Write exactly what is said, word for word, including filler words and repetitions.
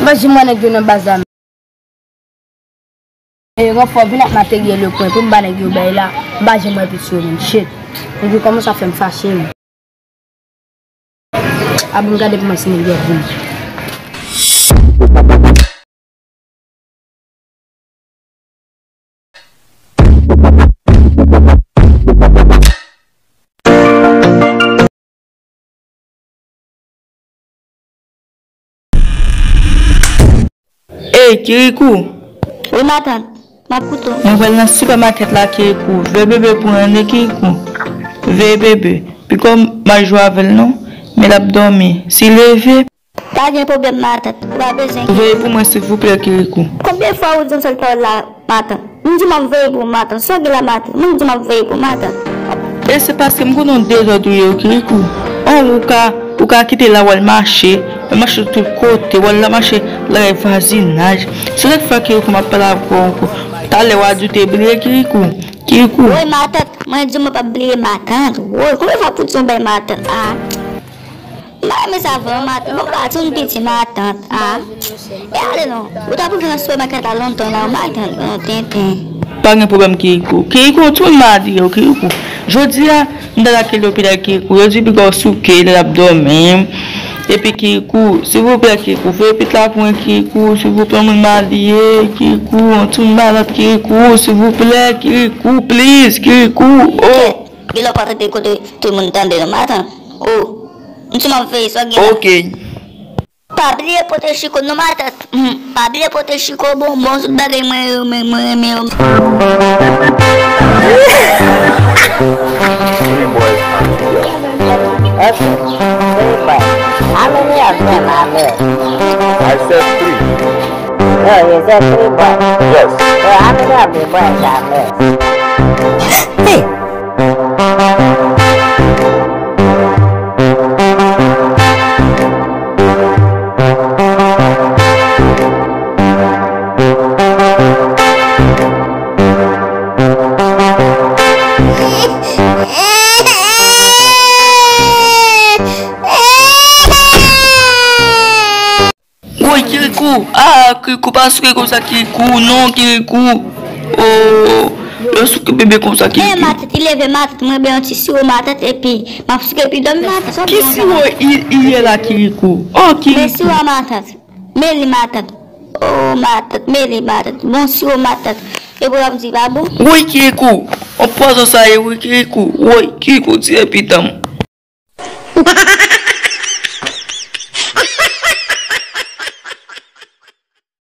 Pa janm wè nèg yo nan baz la. E ranfò vin ak materyèl yo pran pou m ba nèg yo bay la, m pa janm wè piti yo menm. Shit. Nèg yo kòmanse ap fè m fache menm. A bon, gade pou mwen si nèg yo ap vini. Ey, Kirikou! Wi, matant. M ap koute w. Mwen pral nan sipèmakèt la, Kirikou. Veye bebe pou mwen, tande, Kirikou. Veye bebe. Piko m pa jwe avè l non. Men l ap dòmi. Si leve. Pa gen pwoblèm, matant. Ou pa bezwen. Veye pou mwen, silvouplè, Kirikou. Konbyen fwa ou di m sèl pawòl la, matant? M di m ap veye pou ou, matant. Sa w gen la, matant? Mwen di m ap veye pou ou, matant. E se paske m konnen w dezòd ou ye, Kirikou. An, ou ka, ou ka kite la, w al mache. W al mache tout kote. W al la mache lakay vwazinaj. Se sa k fè, Kirikou, m ap pale avè w ankò. Talè w a di w te bliye, Kirikou. Kirikou. Woy, matant. Mwen di w mwen p ap bliye, matant. Woy, konbyen fwa pou di yon bèl matant? A. M pa renmen sa vre, matant. Bon, m pa timoun piti, matant. A. E ale non. Ou t ap rive nan sipèmakèt la lontan la, matant. Non, tenten. Pa gen pwoblèm, Kirikou. Kirikou, yon timoun malad li ye, Kirikou. Jodi a, m t al ak li lopital, Kirikou. Yo di piga w souke, li t ap dòmi. Epi, Kirikou, silvouplè, Kirikou, veye pitit la pou mwen, Kirikou, silvouplè, yon moun malad li ye, Kirikou, yon timoun malad, Kirikou, silvouplè, Kirikou, please, Kirikou, oh. Gen lè w pa tande kote tout moun tande non, matant. Oh, m di m ap veye, sa w gen la. Ok. Pa bliye pote chiko non, matant. Hmm, pa bliye pote chiko, bonbon, tout bagay mwen yo, mwen, mwen renmen yo. Three boys and a girl. Okay. Three boys. How many of them are males? I said three. No, you said three boys. Yes. So how many of the boys are males? Hey! Woy, Kirikou! Ah, Kirikou, pa souke konsa, Kirikou! Non, Kirikou! Oh, yo souke bebe konsa, Kirikou! Eh, matant, li leve, matant, mwen byen yon ti siwo, matant, epi m ap souke epi dòmi, matant. Ki siwo i, i ye la, Kirikou? Oh, Kirikou! Men siwo a, matant. Men li, matant. Oh, matant, men li, matant. Bon siwo, matant. E pou w ap di pa bon? Woy, Kirikou! On pwazon sa ye, wi, Kirikou! Woy, Kirikou, tiye pitit mwen.